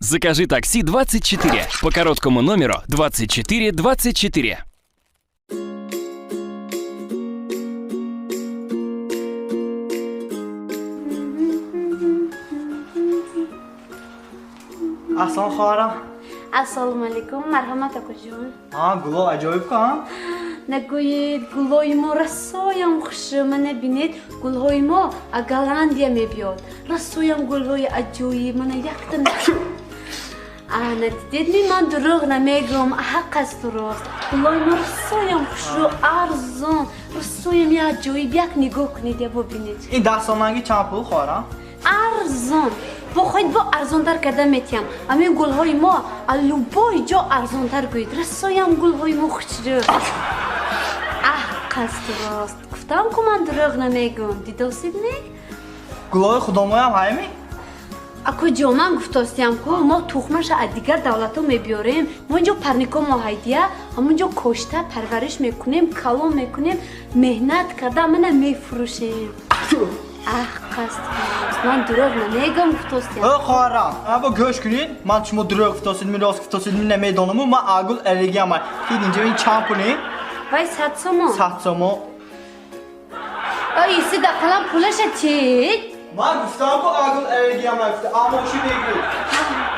Закажи такси 24 по короткому номеру 24 24. Ассалом, хоҳарам. Ассалому алайкум, марҳамат, акоҷон. А, гуло аҷоиб ка. Нагӯед, гулҳои мо расоям хушрӯ. Мана бинед, гулҳои мо а Голландия мебиёд. Расоям гулҳои аҷоиб. Мана якта. Ана, дидедми, ман дурӯғ намегӯм, ҳақ асту рост. Гулҳои мо расоям хушрӯ, арзон, расоям я аҷоиб. Як нигоҳ кунед, я бубинед. Ин 10 соманги чанд пул, хоҳарам? Арзон. Бохоҳед, бо арзонтар карда метиҳам. Ҳамин гулҳои мо а любой ҷо арзонтар гӯед. Расоям гулҳои мо хушрӯ. Аҳ, қасду рост гуфтам ку, ман дурӯғ намегӯм, дидосид не? Гулои худомоям ҳайми? Ако ҷо, ман гуфтостиям ку, мо тухмаша аз дигар давлатҳо мебиёрем. Мо инҷо парнико мо ҳайдия, ҳамонҷо кошта, парвариш мекунем, калон мекунем, меҳнат карда мана мефурӯшем. Аҳ, қасд рост, ман дурӯғ намегӯм, гуфтостиям. Э, хоҳарам, або гӯш кунед, ман шумо дурӯғ гуфтосид, ми рост гуфтосид, ми намедонаму, ман агул аллергиям. Тид, инҷа ин чанд пулин? Вай 100 сомон. 100 сомо. Иси дақалам пулаша чид. Ман гуфтам ку, агул аллергиям гуфта, аммо ши мегӯ.